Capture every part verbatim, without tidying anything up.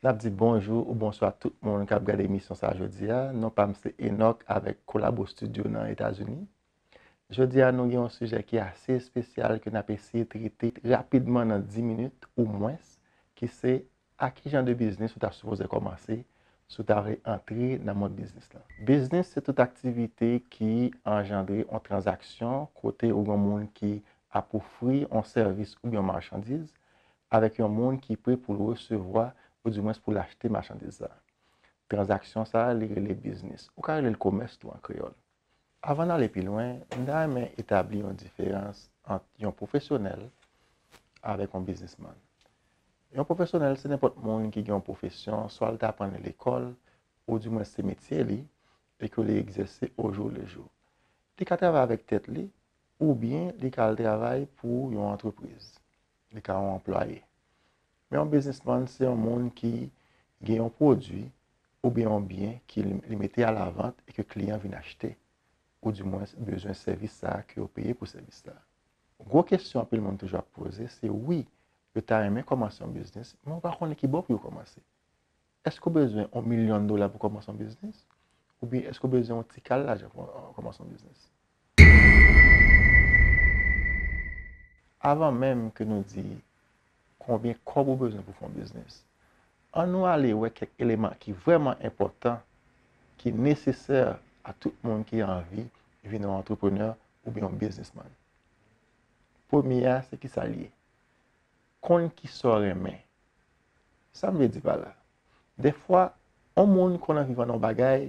N ap di bonjou ou bonswa tout moun k ap gade emisyon sa a jodi a. Non pa m se Enock avèk Kolabo Studio nan Etazini. Jodi a, nou gen yon sijè ki ase espesyal ke n ap eseye trete rapidman nan dis minit ou mwens, ki se a ki jan de biznis ou ta sipoze kòmanse si w ta vle antre nan mond biznis lan. Biznis se tout aktivite ki anjandre yon tranzaksyon kote ou gen yon moun ki ap ofri yon sèvis oubyen yon machandiz avèk yon moun ki pre pou l resevwa oudimwens pou l achte machandiz sa. Tranzaksyon sa a, li rele biznis. Ou ka rele l komès tou an kreyòl. Avan n ale pi lwen, m ta renmen etabli yon diferans ant yon pwofesyonèl avèk yon biznismann. Yon pwofesyonèl se nenpòt moun ki gen yon pwofesyon, swa l te aprann li lekòl, oudimwens se metye li, e ke li egzèse o jou le jou. Li ka travay avèk tèt li, oubyen li ka al travay pou yon antrepriz. Li ka yon anplwaye. Men yon biznismann se yon moun ki gen yon pwodui oubyen yon byen ki li, li mete alavant e ke kliyan vin achte, oudimwens bezwen sèvis sa a ke yo peye pou sèvis la. Gwo kesyon anpil moun toujou ap poze, se wi, yo ta renmen kòmanse yon biznis, men yo pa konnen ki bò pou yo kòmanse. Èske w bezwen yon milyon dola pou kòmanse yon biznis? Oubyen èske w bezwen yon ti kal lajan pou, euh, kòmanse yon biznis? Avan menm ke nou di konbyen kòb ou bezwen pou fè yon biznis, ann nou ale wè kèk eleman ki vrèman enpòtan, ki nesesè a tout moun ki anvi vin yon antreprenè oubyen yon biznismann. Premye a, se kisa l ye? Konn kisa w renmen. Sa m vle di pa la? Dèfwa, yon moun konn anvi vann yon bagay,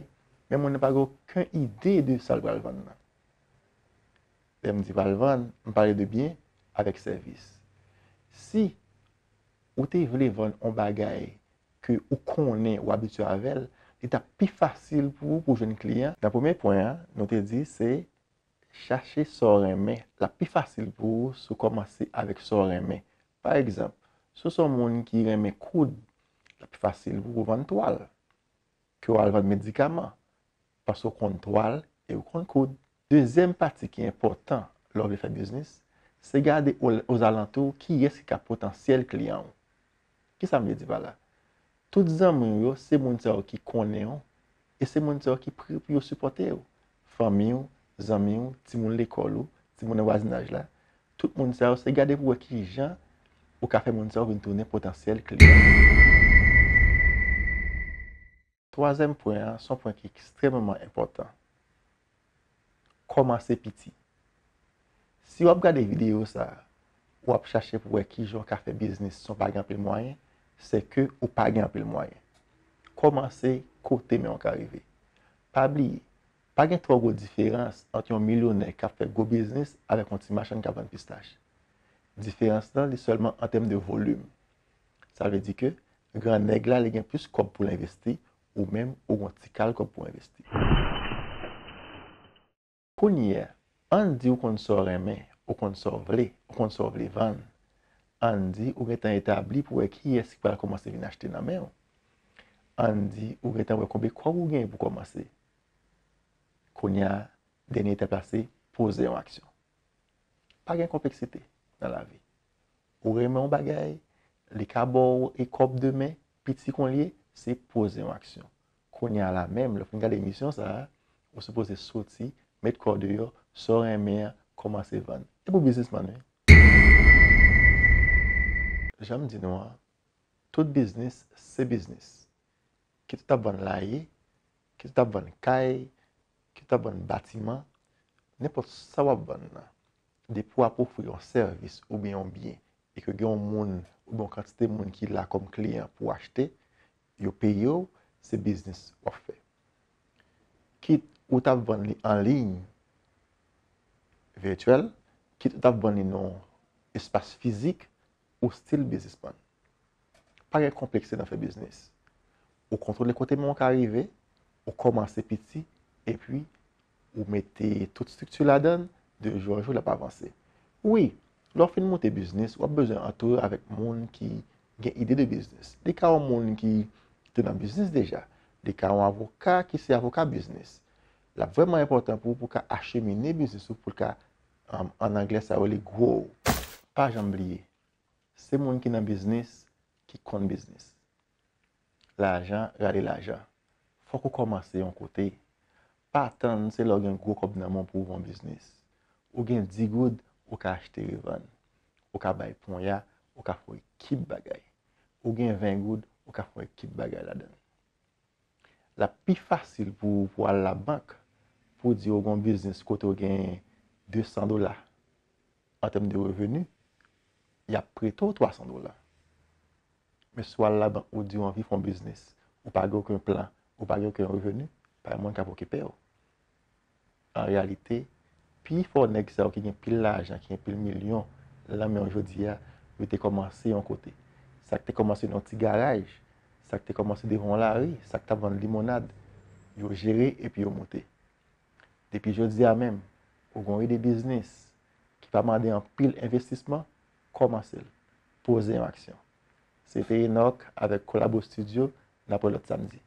men moun nan pa gen okenn ide de sa l pral vann nan. Lè m di pral vann, m pale de byen avèk sèvis. Si ou te vle vann yon bagay ke ou konnen, ou abitye avè l, li t ap pi fasil pou ou pou jwenn kliyan. Nan premye pwen an, nou te di se chache sa w renmen. L ap pi fasil pou ou si w kòmanse avèk sa w renmen. Pa egzanp, si w se yon moun ki renmen koud, l ap pi fasil pou ou vann twal ke w al vann medikaman, paske w konn twal e w konn koud. Dezyèm pati ki enpòtan lè w vle fè biznis, se gade o- ozalantou kiyès ki ka potansyèl kliyan w. Kisa m vle di pa la? Tout zanmi w yo, se moun sa yo ki konnen w, e se moun sa yo ki pre pou yo sipòte w. Fanmi w, zanmi w, timoun lekòl ou, timoun nan vwazinaj la, tout moun sa yo, se gade pou wè kijan ou ka fè moun sa yo vin tounen potansyèl kliyan. Twazyèm pwen an, se yon pwen ki ekstrèmeman enpòtan. Kòmanse piti. Si w ap gade videyo sa a, w ap chache pou wè kijan w ka fè biznis san w pa gen anpil mwayen, se ke ou pa gen anpil mwayen. Kòmanse kote men w ka rive. Pa bliye, pa gen twò gwo diferans ant yon milyonè k ap fè gwo biznis avèk yon ti machann k ap vann pistach. Diferans lan, li sèlman an tèm de volim. Sa vle di ke grannèg la, li gen plis kòb pou l envesti, ou menm, ou gon ti kal kòb pou w envesti. Kounye a, ann di ou konn sa w renmen, ou konn sa w vle, ou konn sa w vle vann. Ann di ou gentan etabli pou wè kiyès ki pral kòmanse vin achte nan men w. Ann di ou gentan wè konbyen kòb ou genyen pou kòmanse. Kounye a, dènye etap la se poze yon aksyon. Pa gen konpleksite nan lavi. Ou renmen yon bagay, li ka ba w e kòb demen, piti kon l ye, se poze yon aksyon. Kounye a la menm, lè w fin gade emisyon sa a, ou sipoze soti, met kò w deyò, sa w renmen an, kòmanse vann. E pou biznismann, wi. Jan m di nou an, tout biznis se biznis. Kit ou t ap vann laye, kit ou t ap vann kay, kit ou t ap vann batiman, nenpòt sa w ap vann nan, depi w ap ofri yon sèvis oubyen yon byen e ke gen yon moun oubyen yon kantite moun ki la kòm kliyan pou achte, yo peye w, se biznis w ap fè. Kit ou t ap vann li an liy, vityèl, kit ou t ap vann li nan yon espas fizik, ou still biznismann. Pa gen konplekse nan fè biznis. Ou kontwole kote men w ka rive, ou kòmanse piti, epi ou mete tout estrikti ladan l, de jou an jou l ap avanse. Wi, lè w fin monte biznis, w ap bezwen antoure avèk moun ki gen ide de biznis. Li ka yon moun ki te nan biznis deja. Li ka yon avoka ki se avoka biznis. L ap vrèman enpòtan pou ou pou w ka achemine biznis ou, pou l ka, an, an anglè sa yo rele grow. Pa janm bliye, se moun ki nan biznis ki konn biznis. Lajan rale lajan. Fòk ou kòmanse yon kote. Pa tann se lè w gen gwo kòb nan men w pou w ouvri yon biznis. Ou gen dis goud, ou ka achte revann. Ou ka bay ponya, ou ka fè yon ekip bagay. Ou gen ven goud, ou ka fè yon ekip bagay ladan l. L ap pi fasil pou ou pou w al labank, pou w di w gen yon biznis kote w gen de san dola an tèm de reveni, y ap prete w twa san dola. Men si w al labank, ou di w anvi fè yon biznis, ou pa gen okenn plan, ou pa gen okenn reveni, pa gen moun k ap okipe w. An reyalite, pifò nèg sa yo ki gen pil lajan, ki gen pil milyon lan men yo jodi a, yo te kòmanse yon kote. Sa k te kòmanse nan yon ti garaj, sa k te kòmanse devan yon lari, sa k t ap vann limonad, yo jere epi yo moute. Depi jodi a menm, ou gen yon ide biznis ki pa mande anpil envestisman, kòmanse l. Poze yon aksyon. Se te Enock avèk Kolabo Studio, n ap wè lòt samdi.